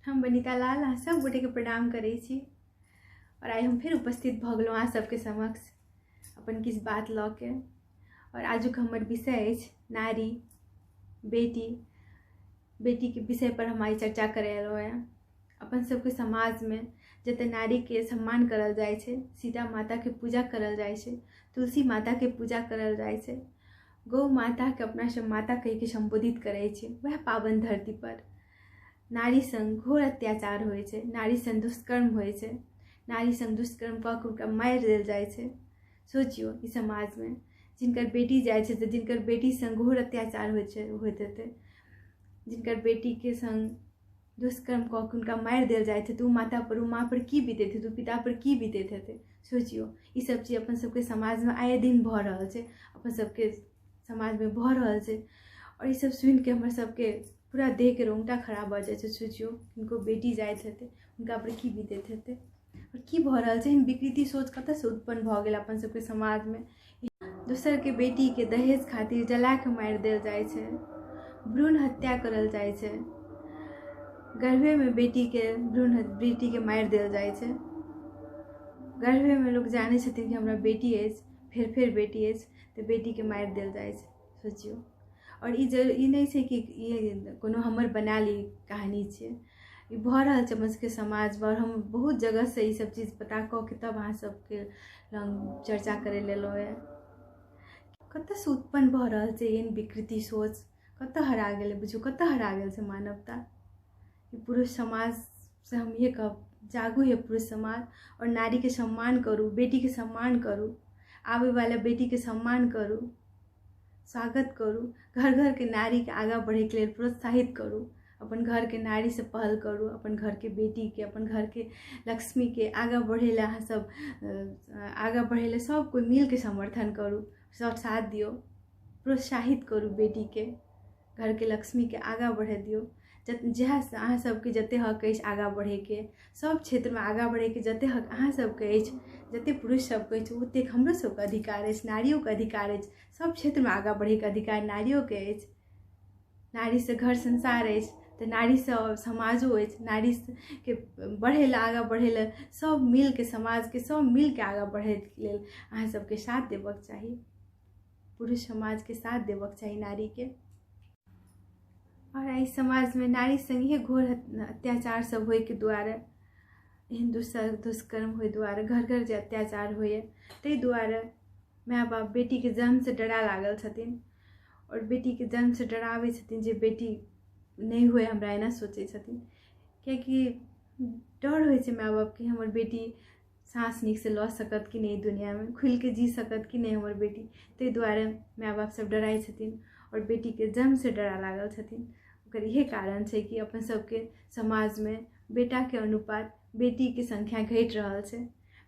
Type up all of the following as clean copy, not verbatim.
हम बनीता लाल अहाँ सब गोटेके प्रणाम करै छी और आइ हम फेर उपस्थित भऽ गेलहुँ अहाँ सबके समक्ष अपन किछु बात लऽ के। और आजुक हमर विषय अछि नारी, बेटी। बेटीके विषय पर हम आइ चर्चा करय एलहुँ हेँ। अपन सबके समाजमे जतऽ नारीके सम्मान करल जाइ छै, सीता माताके पूजा करल जाइ छै, तुलसी माताके पूजा करल जाइ छै, गौ माताके अपना सब माता कहिके सम्बोधित करै छै, वएह पावन धरती पर नारी संग घोर अत्याचार होइ छै, नारी संग दुष्कर्म होइ छै, नारी संग दुष्कर्म कऽ के हुनका मारि देल जाइ छै। सोचियौ, ई समाजमे जिनकर बेटी जाइ छै तऽ जिनकर बेटी संग घोर अत्याचार होइ छै, होइत हेतै, जिनकर बेटीके संग दुष्कर्म कऽ के हुनका मारि देल जाइत हेतै, ओ माता पर, ओ माँ पर की बीतैत हेतै, ओ पिता पर की बीतैत हेतै। सोचियौ, ई सब चीज अपन सबके समाजमे आए दिन भऽ रहल छै, अपन सबके समाजमे भऽ रहल छै। आओर ई सब सुनिके हमर सबके पूरा देहके रोंगटा खड़ा भऽ जाइ छै। सोचियौ, किनको बेटी जाइत हेतै, हुनका पर की बीतैत हेतै आओर की भऽ रहल छै। एहन विकृति सोच कतऽसँ उत्पन्न भऽ गेल अपन सबके समाजमे? दोसरके बेटीके दहेज खातिर जलाके मारि देल जाइ छै, भ्रूण हत्या करल जाइ छै, गर्भेमे बेटीके भ्रूण बेटीके मारि देल जाइ छै। गर्भेमे लोक जानै छथिन कि हमरा बेटी अछि, फेर फेर बेटी अछि, तऽ बेटीके मारि देल जाइ छै। सोचियौ। आओर ई जे ई नहि छै कि ई कोनो हमर बनायल ई कहानी छै, ई भऽ रहल छै अपन सबके समाजमे। आओर हम बहुत जगहसँ ई सब चीज पता कऽ के तब अहाँ सबके लग चर्चा करै लए एलहुँ हेँ। कतऽसँ उत्पन्न भऽ रहल छै एहन विकृति सोच? कतऽ हरा गेलै? बुझू, कतऽ हरा गेल छै मानवता? ई पुरुष समाजसँ हम इहे कहब, जागू हे पुरुष समाज आओर नारीके सम्मान करू, बेटीके सम्मान करू, आबैवला बेटीके सम्मान करू, स्वागत करू, घर घरके नारीके आगाँ बढ़ैके लेल प्रोत्साहित करू, अपन घरके नारीसँ पहल करू, अपन घरके बेटीके, अपन घरके लक्ष्मीके आगाँ बढ़ै लए अहाँ सब आगाँ बढ़ै लए सब कोइ मिलके समर्थन करू, सब साथ दियौ, प्रोत्साहित करू बेटीके, घरके लक्ष्मीके आगाँ बढ़ै दियौ। जएह अहाँ सबके जते हक अछि आगाँ बढ़ैके, सब क्षेत्रमे आगाँ बढ़ैके जते हक अहाँ सबके अछि, जते पुरुष सबके अछि, ओतेक हमरो सबके अधिकार अछि, नारियोके अधिकार अछि। सब क्षेत्रमे आगाँ बढ़ैके अधिकार नारियोके अछि। नारीसँ घर संसार अछि तऽ नारीसँ समाजो अछि। नारीके बढ़ै लए, आगाँ बढ़ै लए सब मिलके, समाजके सब मिलके आगाँ बढ़ैके लेल अहाँ सबके साथ देबऽके चाही, पुरुष समाजके साथ देबऽके चाही नारीके। आओर एहि समाजमे नारी सङ्गे घोर अत्याचार सब होइके दुआरे, एहन दुष्कर्म होइ दुआरे, घर घर जे अत्याचार होइए, ताहि दुआरे माय बाप बेटीके जन्मसँ डरा लागल छथिन आओर बेटीके जन्मसँ डराबै छथिन जे बेटी नहि हुए हमरा, एना सोचै छथिन। कियाकि डर होइ छै माय बापके, हमर बेटी साँस नीकसँ लऽ सकत कि नहि, दुनिआँमे खुलिके जी सकत कि नहि हमर बेटी। ताहि दुआरे माय बाप सब डराइ छथिन आओर बेटीके जन्मसँ डरा लागल छथिन। ओकर इहे कारण छै कि अपन सबके समाजमे बेटाके अनुपात बेटीके संख्या घटि रहल छै,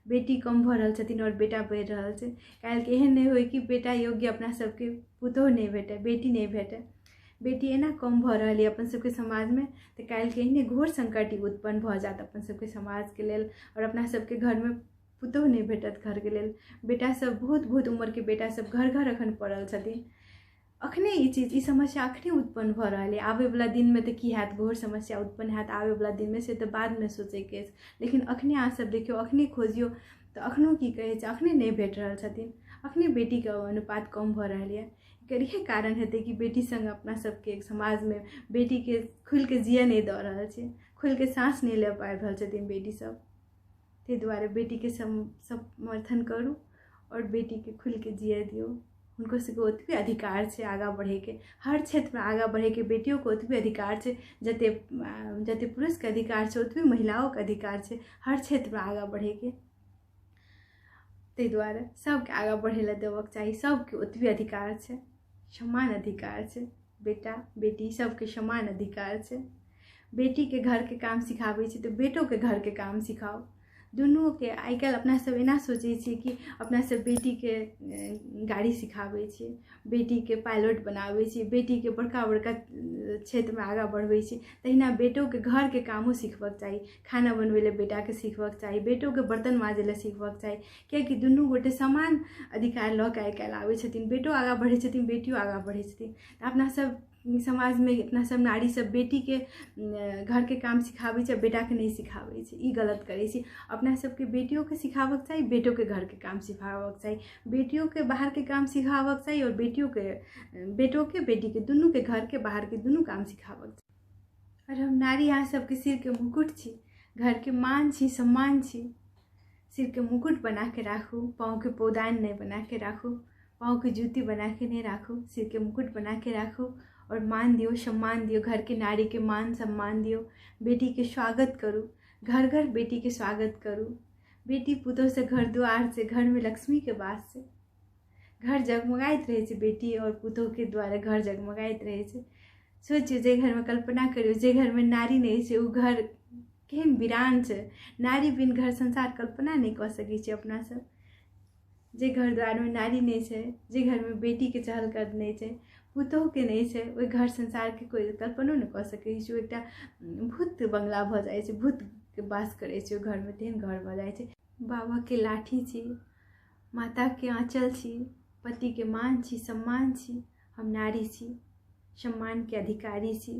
बेटी कम भऽ रहल छथिन आओर बेटा बढ़ि रहल छै। काल्हिके एहन नहि होइ कि बेटा योग्य अपना सबके पुतोहु नहि भेटै, बेटी नहि भेटै। बेटी एना कम भऽ रहल यऽ अपन सबके समाजमे तऽ काल्हिके एहने घोर सङ्कट ई उत्पन्न भऽ जायत अपन सबके समाजके लेल आओर अपना सबके घरमे पुतोहु नहि भेटत घरके लेल। बेटा सब बहुत बहुत उमरके बेटा सब घर घर एखन पड़ल छथिन। अखने ई चीज, ई समस्या अखने उत्पन्न भऽ रहल यऽ। आबैवला दिनमे तऽ की हैत, घोर समस्या उत्पन्न हैत आबैवला दिनमे, से तऽ बादमे सोचैके अछि। लेकिन अखने अहाँ सब देखियौ, अखने खोजियौ तऽ अखनो की कहै छै, अखने नहि भेट रहल छथिन, अखने बेटीके अनुपात कम भऽ रहल यऽ। एकर इएह कारण हेतै कि बेटी सङ्ग अपना सबके समाजमे बेटीके खुलिके जियऽ नहि दऽ रहल छै, खुलिके साँस नहि लऽ पाबि रहल छथिन बेटी सब। ताहि दुआरे बेटीके समर्थन करू आओर बेटीके खुलिके जियऽ दियौ। हुनको सबके ओतबे अधिकार छै आगाँ बढ़ैके, हर क्षेत्रमे आगाँ बढ़ैके बेटियोके ओतबे अधिकार छै। जते जते पुरुषके अधिकार छै, ओतबे महिलाओके अधिकार छै हर क्षेत्रमे आगाँ बढ़ैके। ताहि दुआरे सबके आगाँ बढ़ै लए देबऽके चाही, सबके ओतबे अधिकार छै, समान अधिकार छै, बेटा बेटी सबके समान अधिकार छै। बेटीके घरके काम सिखाबै छी तऽ बेटोके घरके काम सिखाउ, दुनूके। आइ काल्हि अपना सब एना सोचै छियै कि अपना सब बेटीके गाड़ी सिखाबै छियै, बेटीके पायलट बनाबै छियै, बेटीके बड़का बड़का क्षेत्रमे आगाँ बढ़बै छियै, तहिना बेटोके घरके कामो सिखबऽके चाही। खाना बनबै लए बेटाके सिखबऽके चाही, बेटोके बर्तन माँजै लए सिखबऽके चाही, किएकि दुनू गोटे समान अधिकार लऽ कऽ आइ काल्हि आबै छथिन। बेटो आगाँ बढ़ै छथिन, बेटियो आगाँ बढ़ै छथिन। तऽ अपना सब समाजमे अपना सब नारी सब बेटीके घरके काम सिखाबै छै, बेटाके नहि सिखाबै छै। ई गलत करै छी। अपना सबके बेटियोके सिखाबऽके चाही, बेटोके घरके काम सिखाबऽके चाही, बेटियोके बाहरके काम सिखाबऽके चाही आओर बेटियोके बेटोके बेटीके दुनूके घरके बाहरके दुनू काम सिखाबऽके चाही। आओर हम नारी अहाँ सबके सिरके मुकुट छी, घरके मान छी, सम्मान छी। सिरके मुकुट बनाके राखू, पाँवके पौदान नहि बनाके राखू, पाँवके जूती बनाके नहि राखू, सिरके मुकुट बनाके राखू आओर मान दियौ, सम्मान दियौ। घरके नारीके मान सम्मान दियौ, बेटीके स्वागत करू, घर घर बेटीके स्वागत करू। बेटी पुतोहसँ घर दुआर छै, घरमे लक्ष्मीके वास छै। घर जगमगाइत रहै छै, बेटी आओर पुतोहके द्वारा घर जगमगाइत रहै छै। सोचियौ, जे घरमे, कल्पना करियौ, जे घरमे नारी नहि छै ओ घर केहन वीरान छै। नारी बिन घर संसार कल्पना नहि कऽ सकै छी अपना सब। जे घर दुआरमे नारी नहि छै, जे घरमे बेटीके चहलकदमी नहि छै, पुतोहुके नहि छै, ओहि घर संसारके कोइ कल्पनो नहि कऽ सकै छै। ओ एकटा भूत बंगला भऽ जाइ छै, भूतके वास करै छै ओहि घरमे, तेहन घर भऽ जाइ छै। बाबाके लाठी छी, माताके आँचल छी, पतिके मान छी, सम्मान छी। हम नारी छी, सम्मानके अधिकारी छी।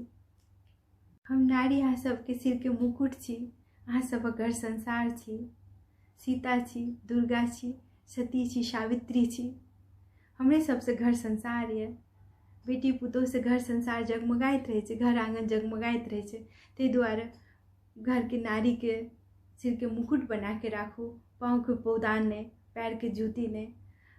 हम नारी अहाँ सबके सिरके मुकुट छी, अहाँ सबक घर संसार छी। सीता छी, दुर्गा छी, सती छी, सावित्री छी। हमरे सबसँ घर संसार यऽ। बेटी पुतोहसँ घर संसार जगमगाइत रहै छै, घर आँगन जगमगाइत रहै छै। ताहि दुआरे घरके नारीके सिरके मुकुट बनाके राखू, पाँवके पौदान नहि, पैरके जूती नहि।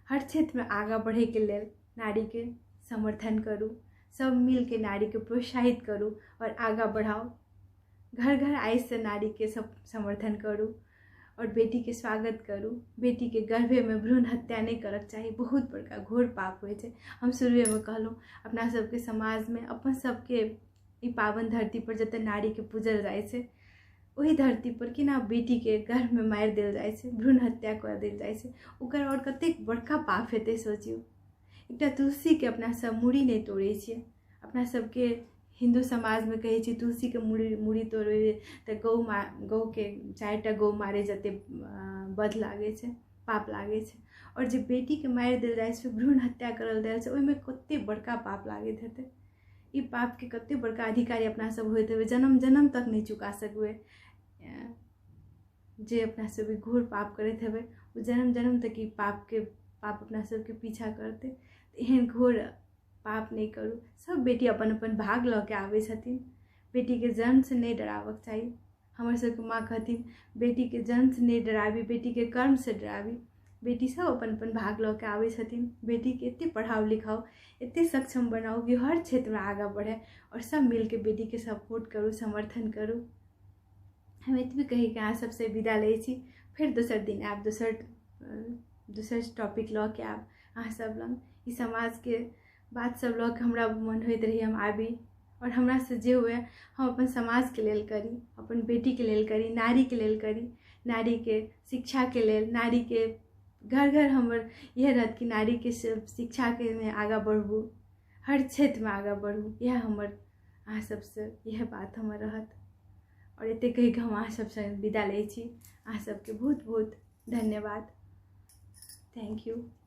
हर क्षेत्रमे आगाँ बढ़ैके लेल नारीके समर्थन करू, सब मिलके नारीके प्रोत्साहित करू आओर आगाँ बढ़ाउ। घर घर आइसँ नारीके सब समर्थन करू आओर बेटीके स्वागत करू। बेटीके गर्भेमे भ्रूण हत्या नहि करऽके चाही, बहुत बड़का घोर पाप होइ छै। हम शुरुएमे कहलहुँ, अपना सबके समाजमे, अपन सबके ई पावन धरतीपर जतऽ नारीके पूजल जाइ छै, ओहि धरतीपर केना बेटीके गर्भमे मारि देल जाइ छै, भ्रूण हत्या कऽ देल जाइ छै, ओकर आओर कतेक बड़का पाप हेतै सोचियौ। एकटा तुलसीके अपना सब मूड़ी नहि तोड़ै छियै। अपना सबके हिन्दू समाजमे कहै छै, तुलसीके मूड़ी मूड़ी तोड़बै तऽ गौ मा गौके 4टा गौ मारै जते बध लागै छै, पाप लागै छै। आओर जे बेटीके मारि देल जाइ छै, भ्रूण हत्या करल जाइ छै, ओहिमे कते बड़का पाप लागैत हेतै। ई पापके कते बड़का अधिकारी अपना सब होइत हेबै, जन्म जन्म तक नहि चुका सकबै। जे अपना सब ई घोर पाप करैत हेबै, ओ जन्म जन्म तक ई पापके पाप अपना सबके पीछा करतै। एहन घोर पाप नहि करू। सब बेटी अपन अपन भाग लऽ के आबै छथिन। बेटीके जन्मसँ नहि डराबऽके चाही। हमर सबके माँ कहथिन, बेटीके जन्मसँ नहि डराबी, बेटीके कर्मसँ डराबी। बेटी सब अपन अपन भाग लऽ के आबै छथिन। बेटीके एते पढ़ाउ लिखाउ, एते सक्षम बनाउ कि हर क्षेत्रमे आगाँ बढ़ै आओर सब मिलके बेटीके सपोर्ट करू, समर्थन करू। हम एतबे कहिके अहाँ सबसँ विदा लै छी। फेर दोसर दिन आयब, दोसर दोसर टॉपिक लऽ के आयब अहाँ सब लग। ई समाजके बात सब लऽ के हमरा मन होइत रहै हम आबी आओर हमरासँ जे हुए हम अपन समाजके लेल करी, अपन बेटीके लेल करी, नारीके लेल करी, नारीके शिक्षाके लेल, नारीके घर घर हमर इएह रहत कि नारीके शिक्षाके मे आगाँ बढ़बू, हर क्षेत्रमे आगाँ बढ़ू। इएह हमर अहाँ सबसँ इएह बात हमर रहत। आओर एतेक कहिके हम अहाँ सबसँ विदा लै छी। अहाँ सबके बहुत बहुत धन्यवाद। Thank you.